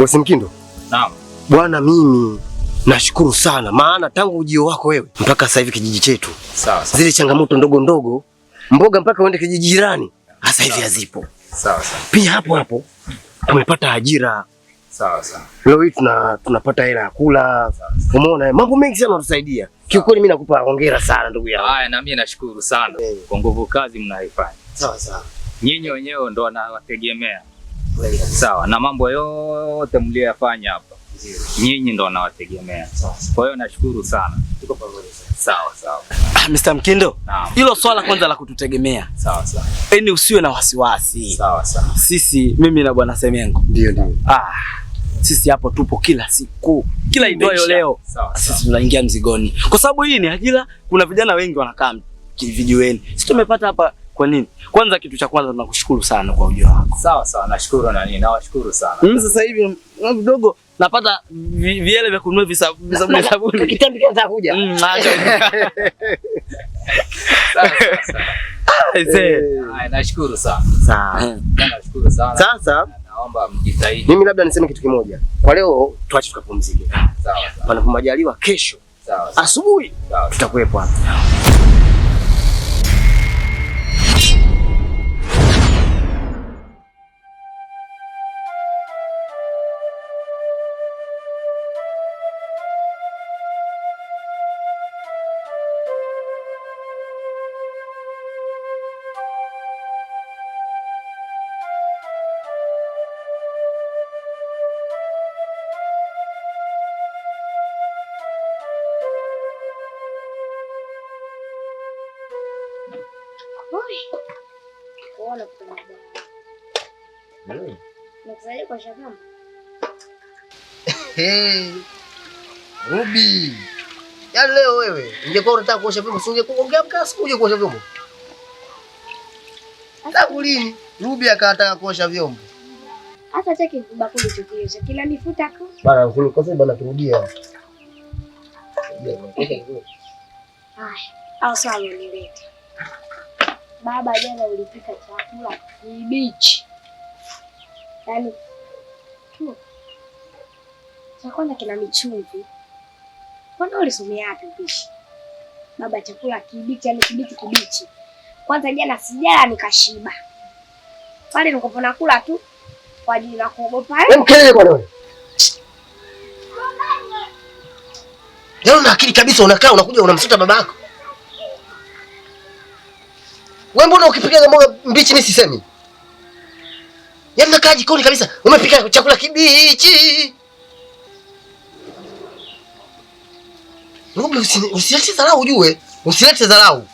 Bosi Mkindo. Naam. Bwana, mimi nashukuru sana, maana tangu ujio wako wewe mpaka sasa hivi kijiji chetu Sawa sawa. zile changamoto ndogo ndogo, mboga mpaka uende kijiji jirani, sasa hivi hazipo. Sawa sawa. Pia hapo hapo tumepata ajira. Sawa sawa. Leo hii tunapata hela ya kula. Umeona, mambo mengi sana unatusaidia. Kiukweli mimi nakupa hongera sana ndugu yangu. Haya, na mimi nashukuru sana kwa nguvu kazi mnayoifanya. Sawa sawa. Nyinyi wenyewe ndo wanawategemea. Sawa, na mambo yote mlioyafanya hapa nyinyi ndo wanawategemea. Kwa hiyo nashukuru sana. Tuko pamoja. Sawa sawa. Ah, Mr. Mkindo, Naam. hilo swala kwanza la kututegemea, Sawa sawa. yaani usiwe na wasiwasi. Sawa sawa. Sisi, mimi na bwana Semengo, Ndio ndio. ah, sisi hapo tupo kila siku, kila itwayo leo Sawa sawa. sisi tunaingia mzigoni, kwa sababu hii ni ajira. Kuna vijana wengi wanakaa vijiweni, sisi tumepata hapa kwa nini? Kwanza, kitu cha kwanza tunakushukuru sana kwa ujio wako. Sawa sawa, nashukuru na nini, nawashukuru sana. Mimi sasa hivi kidogo napata viele vya kununua visabuni sabuni. Kitambi kinataka kuja. Acha. Sawa sawa sawa. Aisee. Haya, nashukuru sana. Sawa. Nashukuru sana. Sasa Naomba mjitahidi. mimi labda niseme kitu kimoja. Kwa leo tuache tukapumzike. Sawa sawa. Panapo majaliwa kesho Sawa sawa. asubuhi Sawa. tutakuwepo hapa. Kuona kutoka baba. Nakusaidia kwa shamba. Hey, Ruby. Yaani leo wewe ungekuwa unataka kuosha vyombo, si ungekuwa siku uje kuosha vyombo. Tangu lini Ruby akataka kuosha vyombo? Hata cheki bakuli chokiosha kinanifuta tu. Bana kwanza bana turudia. Haya, au sawa nilete. Baba, jana ulipika chakula kibichi. Yaani tu. Cha kwanza kina michumvi. Mbona ulisomea wapi upishi? Baba, chakula kibichi, yaani kibichi kibichi. Kwanza jana sijala nikashiba. Pale nilikuwa nakula tu kwa ajili ya kuogopa. Wewe mkelele bwana wewe. Yaani una akili kabisa, unakaa unakuja unamsuta babako. Wewe mbona ukipiga mboga mbichi mimi sisemi? Yaani unakaa jikoni kabisa, umepika chakula kibichi. Ruby, usilete dharau ujue. Usilete dharau.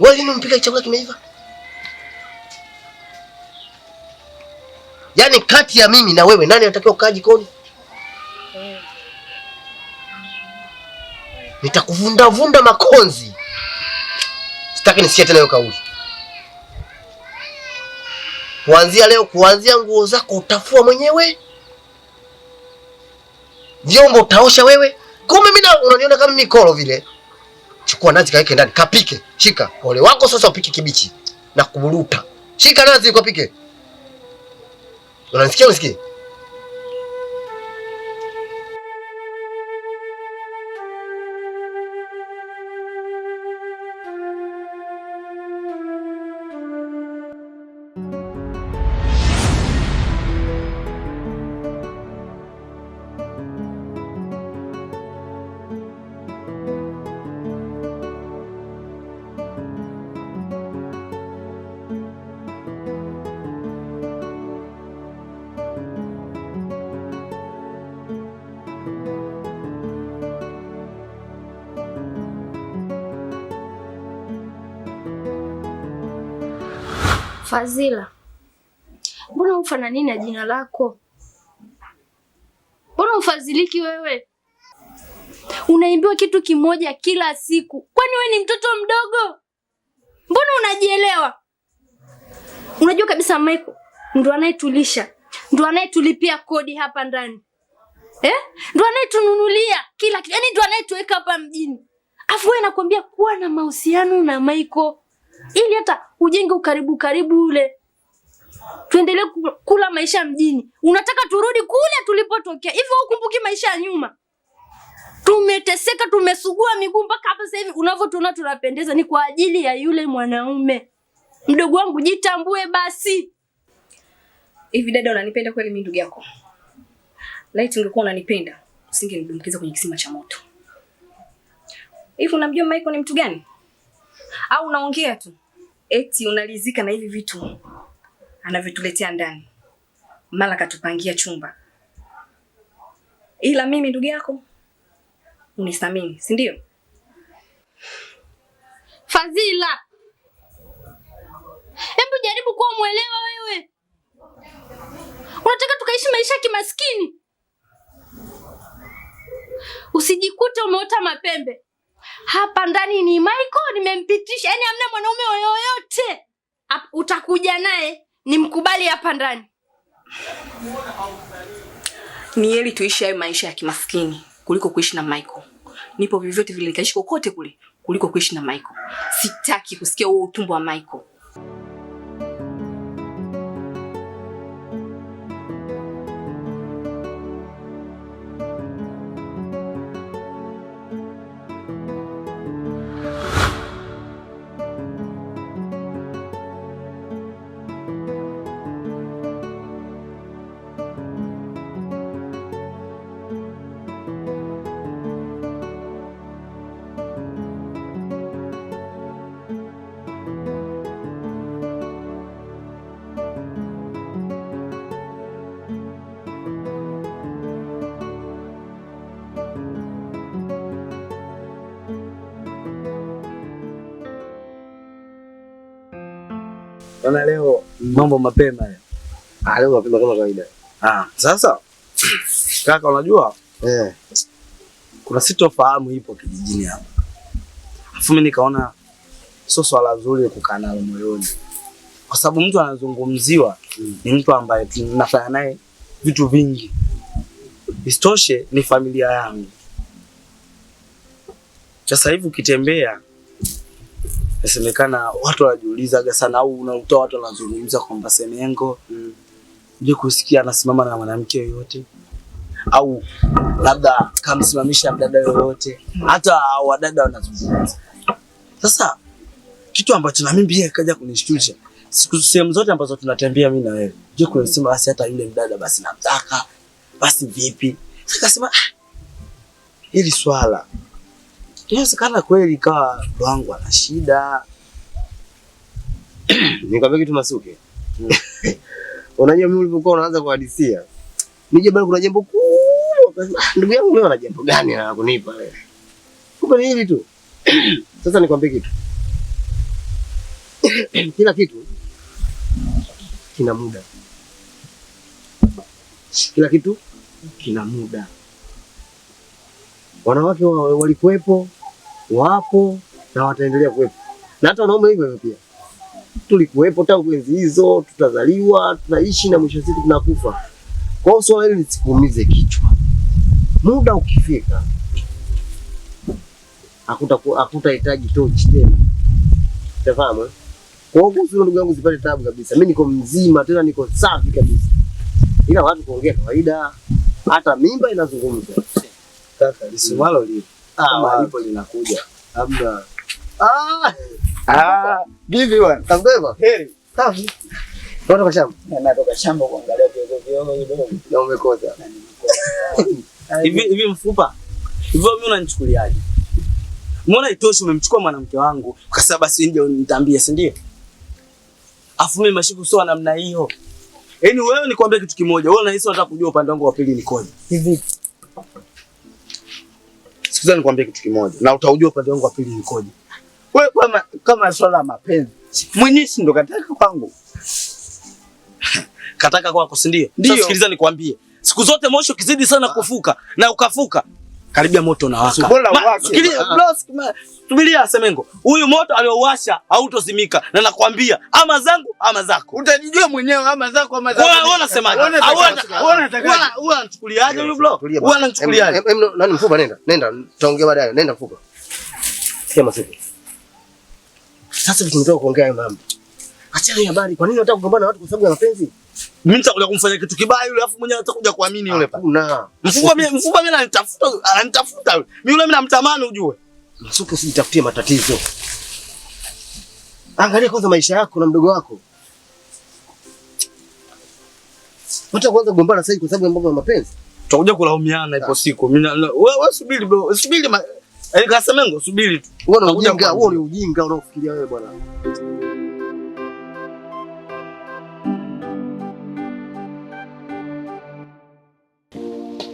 Wewe lini umpika chakula kimeiva? Yaani kati ya mimi na wewe nani anatakiwa kukaa jikoni? Nitakuvunda vunda makonzi. Sitaki nisikie tena hiyo kauli. Kuanzia leo, kuanzia nguo zako utafua mwenyewe, vyombo utaosha wewe. Kumbe mimi unaniona kama mimi kolo vile. Chukua nazi kaweke ndani, kapike. Shika ole wako sasa, upike kibichi na kuburuta. Shika nazi ukapike. Unanisikia? Unisikie? Fazila, mbona ufanani na jina lako? Mbona ufadhiliki wewe? Unaimbiwa kitu kimoja kila siku. Kwani wewe ni mtoto mdogo? Mbona unajielewa? Unajua kabisa Michael ndo anayetulisha, ndo anayetulipia kodi hapa ndani eh? Ndo anayetununulia kila kitu, yaani ndo anayetuweka hapa mjini. Afu wewe nakwambia kuwa na mahusiano na Michael ili hata ujenge ukaribu karibu ule. Tuendelee kula maisha mjini. Unataka turudi kule tulipotokea. Hivyo ukumbuki maisha ya nyuma? Tumeteseka, tumesugua miguu mpaka hapa sasa hivi unavyotuona tunapendeza ni kwa ajili ya yule mwanaume. Mdogo wangu, jitambue basi. Hivi dada, unanipenda kweli mimi ndugu yako? Laiti ungekuwa unanipenda, usingenidumbukiza kwenye kisima cha moto. Hivi unamjua Michael ni mtu gani? Au unaongea tu? Eti unalizika na hivi vitu anavyotuletea ndani. Mara katupangia chumba. Ila mimi ndugu yako unithamini, si ndio? Fadhila, hebu jaribu kuwa mwelewa wewe. Unataka tukaishi maisha ya kimaskini? Usijikute umeota mapembe. Hapa ndani ni Michael nimempitisha, yaani hamna mwanaume yoyote utakuja naye nimkubali hapa ndani. Ni heri tuishi hayo maisha ya kimaskini kuliko kuishi na Michael. Nipo vyovyote vile nikaishi kokote kule kuliko kuishi na Michael. Sitaki kusikia huo utumbo wa Michael. Naona leo mambo mapema leo. Ah, leo mapema kama kawaida. Ah, sasa kaka, unajua kuna sitofahamu ipo kijijini hapa. Alafu mimi nikaona sio swala zuri kukaa nalo moyoni. Kwa sababu mtu anazungumziwa ni mtu ambaye tunafanya naye vitu vingi. Isitoshe ni familia yangu. Sasa hivi ukitembea inasemekana watu wanajiulizaga sana, au unakuta watu wanazungumza kwamba Semengo je, kusikia anasimama na mwanamke yoyote au labda kamsimamisha mdada yoyote, hata wadada wanazungumza. Sasa kitu ambacho na mimi pia kaja kunishtusha, siku sehemu zote ambazo tunatembea mimi na wewe, je, kunasema basi hata yule mdada basi namtaka, basi vipi? Sasa kasema hili swala inawezekana kweli kawa wangu ana shida. Nikwambia kitu Masuke. Unajua mimi ulipokuwa unaanza kuhadisia, nije bado kuna jambo kubwa. Ndugu yangu leo ana jambo gani anakunipa leo? Kumbe ni hili tu. Sasa nikwambie kitu. Kila kitu kina muda. Kila kitu kina muda. Wanawake walikuwepo, wapo na wataendelea kuwepo. Na hata wanaume hivyo hivyo pia. Tulikuwepo tangu enzi hizo, tutazaliwa, tunaishi na mwisho siku tunakufa. Kwa hiyo swala hili lisikuumize kichwa. Muda ukifika hakutahitaji tochi tena. Utafahamu? Kwa hiyo kuhusu ndugu yangu sipate taabu kabisa. Mimi niko mzima tena niko safi kabisa. Ila watu kuongea kawaida, hata mimba inazungumza. Kaka, lisumalo lipo. Kama lipo linakuja. Hamna. Vipi bwana? Kangwema? Heri. Safi. Unatoka shamba? Natoka shamba kuangalia kidogo kidogo. Na umekosa. Hivi hivi mfupa. Hivyo mimi unanichukuliaje? Mbona itoshi umemchukua mwanamke wangu kwa sababu basi nje unitambie, si ndio? Afu mimi mashiku sio namna hiyo. Yaani wewe nikwambie kitu kimoja, wewe unahisi unataka kujua upande wangu wa pili nikoje. Hivi. Sikiza nikwambie kitu kimoja na utaujua upande wangu wa pili nikoje. Wewe kama swala mapenzi, mwenyezi ndo kataka kwangu. Kataka kwako, si ndio? Sasa sikiliza nikwambie. Siku zote moshi ukizidi sana kufuka na ukafuka karibia moto na waka. Subiria Semengo. Huyu moto aliouasha hautozimika na nakwambia ama zangu ama zako. Utajijua mwenyewe ama zako ama zako. Wewe unasemaje? Wewe unanichukuliaje huyu bro? Wewe unanichukuliaje? Nani mfupa nenda. Nenda tutaongea baadaye. Nenda mfupa. Sikia Masuke. Sasa tumetoka kuongea hayo mambo. Achana hiyo habari. Kwa nini unataka kugombana na watu kwa sababu ya mapenzi? Mimi nitakuja kumfanya kitu kibaya yule, alafu mwenyewe atakuja kuamini yule pale. Hakuna. Mfupa mimi ananitafuta, ananitafuta yule. Mimi yule mimi namtamani ujue. Masuke, usijitafutie matatizo. Angalia kwanza maisha yako na mdogo wako. Unataka kuanza kugombana sasa kwa sababu ya mambo ya mapenzi? Tutakuja kulaumiana ipo siku. Mimi wewe subiri bro, subiri Kasemengo subiri tu. Wewe ni ujinga, wewe ni ujinga unaofikiria wewe bwana.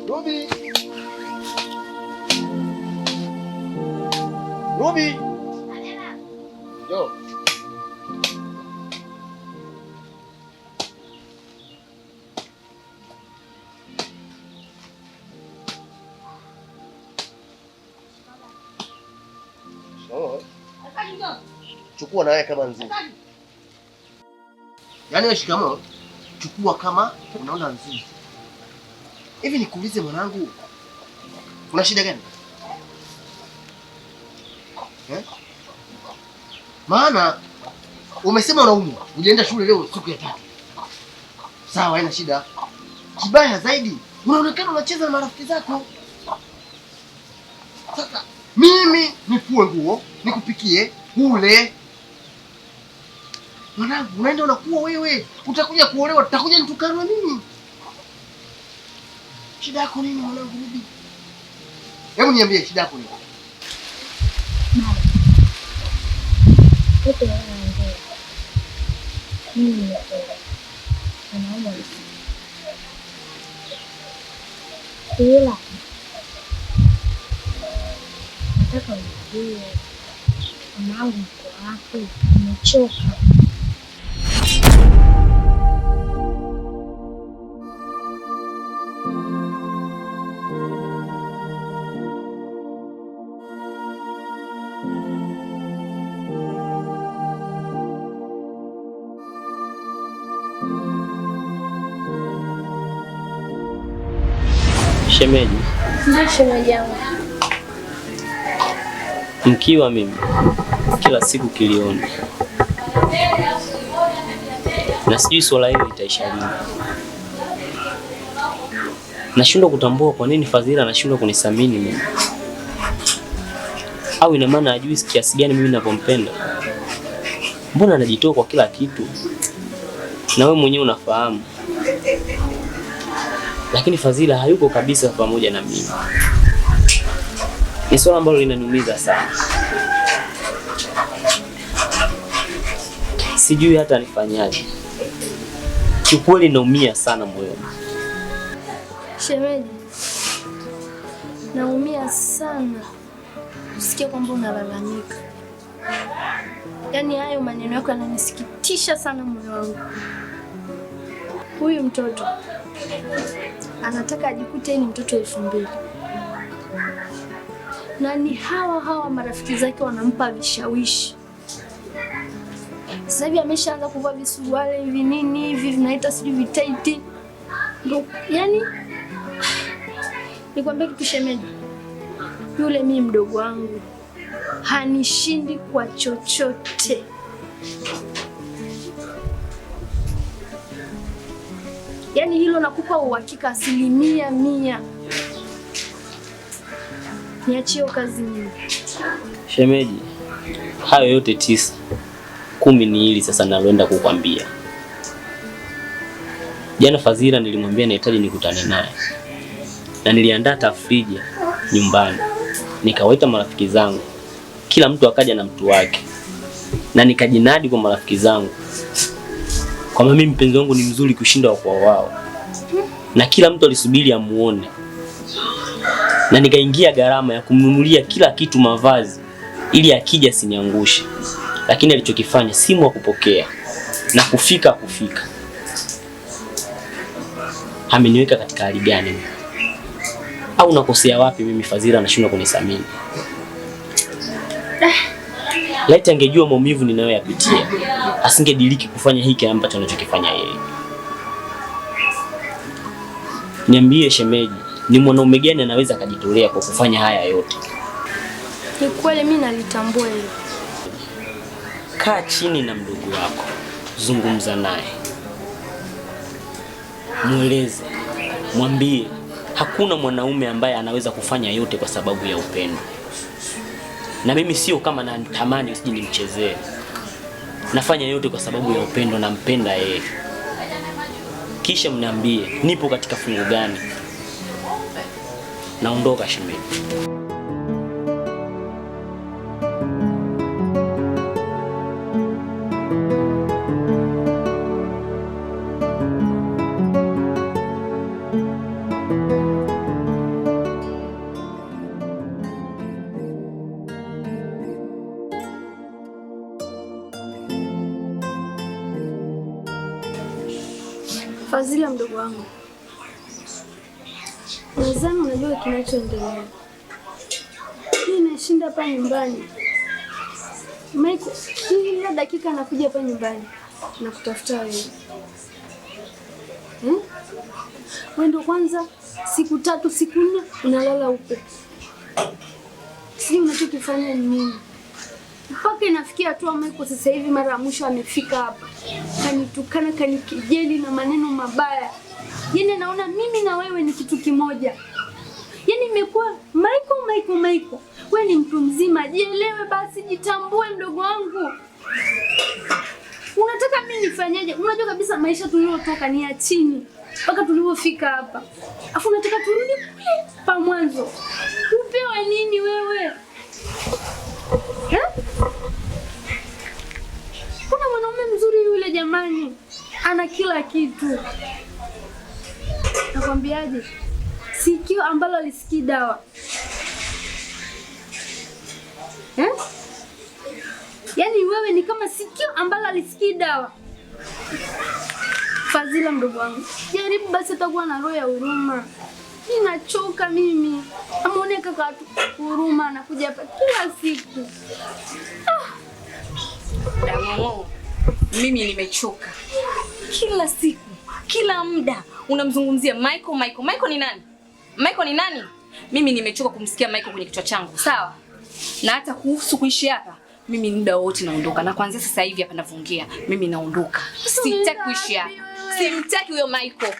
Ruby. Ruby. Njoo. Chukua na wewe kama nzuri. Yaani wewe shikamoo, chukua kama unaona nzuri. Hivi nikuulize mwanangu, una shida gani? Eh? Maana umesema unaumwa, hujaenda shule leo siku ya tatu. Sawa, haina shida. Kibaya zaidi, unaonekana unacheza na marafiki zako. Sasa mimi nifue nguo, nikupikie, ule. Mwanangu, unaenda unakuwa wewe. Utakuja kuolewa, tutakuja nitukanwe mimi. Shida yako nini mwanangu Ruby? Hebu niambie shida yako nini? Mama. Wote wanaongea. Mimi nimetoka. Naomba unisamehe. Ila nataka uniambie mwanangu mko wapi? Nimechoka. Shemeji. Ndio shemeji yangu. Mkiwa mimi kila siku kilioni, na sijui swala hili litaisha lini. Nashindwa kutambua kwa nini Fadhila anashindwa kunisamini mimi, au ina maana hajui kiasi gani mimi ninavyompenda? Mbona anajitoa kwa kila kitu, na wewe mwenyewe unafahamu. Lakini Fadhila hayuko kabisa pamoja na mimi. Ni swala ambalo linaniumiza sana. Sijui hata nifanyaje. Kiukweli naumia sana moyoni. Shemeji, naumia sana kusikia kwamba unalalamika. Yaani hayo maneno yako yananisikitisha sana moyo wangu. Huyu mtoto anataka ajikute ni mtoto 2000. Na ni hawa marafiki zake wanampa vishawishi. Sasa hivi ameshaanza kuvaa visuruali hivi nini hivi vinaita sijui vitaiti. Ndio, yani nikwambie kitu shemeji. Yule mimi mdogo wangu hanishindi kwa chochote. Yaani hilo nakupa uhakika 100%. Niachie kazi mimi. Shemeji, hayo yote 9, 10 ni hili sasa naloenda kukwambia. Jana Fadhila nilimwambia nahitaji nikutane naye, na niliandaa tafrija nyumbani, nikawaita marafiki zangu, kila mtu akaja na mtu wake, na nikajinadi kwa marafiki zangu kwamba mimi mpenzi wangu ni mzuri kushinda wa kwa wao, na kila mtu alisubiri amuone, na nikaingia gharama ya kumnunulia kila kitu, mavazi, ili akija siniangushe. Lakini alichokifanya simu hakupokea na kufika. Ameniweka katika hali gani mimi? Au nakosea wapi mimi? Fadhila anashindwa kunisamini. Laiti angejua maumivu ninayoyapitia, asingediriki kufanya hiki ambacho anachokifanya yeye. Niambie shemeji, ni mwanaume gani anaweza akajitolea kwa kufanya haya yote? Ni kweli mimi nalitambua hilo. Kaa chini na mdogo wako, Zungumza naye, mweleze, mwambie hakuna mwanaume ambaye anaweza kufanya yote kwa sababu ya upendo. Na mimi sio kama natamani usije nimchezee. Nafanya yote kwa sababu ya upendo, nampenda yeye. Kisha mniambie nipo katika fungu gani. Naondoka shemeji. Fazila, mdogo wangu, nadhani unajua kinachoendelea. Mimi nashinda hapa nyumbani, Michael kila dakika anakuja hapa nyumbani na kutafuta wewe. Wewe ndio kwanza siku 3 siku 4 unalala huko, sijui unachokifanya ni nini. Mpaka inafikia hatua Michael sasa hivi mara ya mwisho amefika hapa, kanitukana, kanikejeli na maneno mabaya. Yaani naona mimi na wewe ni kitu kimoja. Yaani imekuwa Michael, Michael, Michael. Wewe ni mtu mzima, jielewe basi, jitambue mdogo wangu. Unataka mimi nifanyeje? Unajua kabisa maisha tuliyotoka ni ya chini mpaka tulipofika hapa. Afu unataka turudi kule pa mwanzo. Upewe nini wewe? Kuna mwanaume mzuri yule jamani, ana kila kitu. Nakwambiaje? Sikio ambalo alisikii dawa. Yaani wewe ni kama sikio ambalo alisikii dawa. Fazila mdogo wangu, jaribu basi atakuwa na roho ya huruma. Ninachoka mimi. Amuone kaka tu huruma anakuja hapa kila siku. Damu, mimi nimechoka. Kila siku, kila muda unamzungumzia Michael, Michael. Michael ni nani? Michael ni nani? Mimi nimechoka kumsikia Michael kwenye kichwa changu, sawa? Na hata kuhusu kuishi hapa, mimi muda wote naondoka. Na kuanzia sasa hivi hapa ninavyoongea, mimi naondoka. Sitaki kuishi hapa. Simtaki huyo Michael.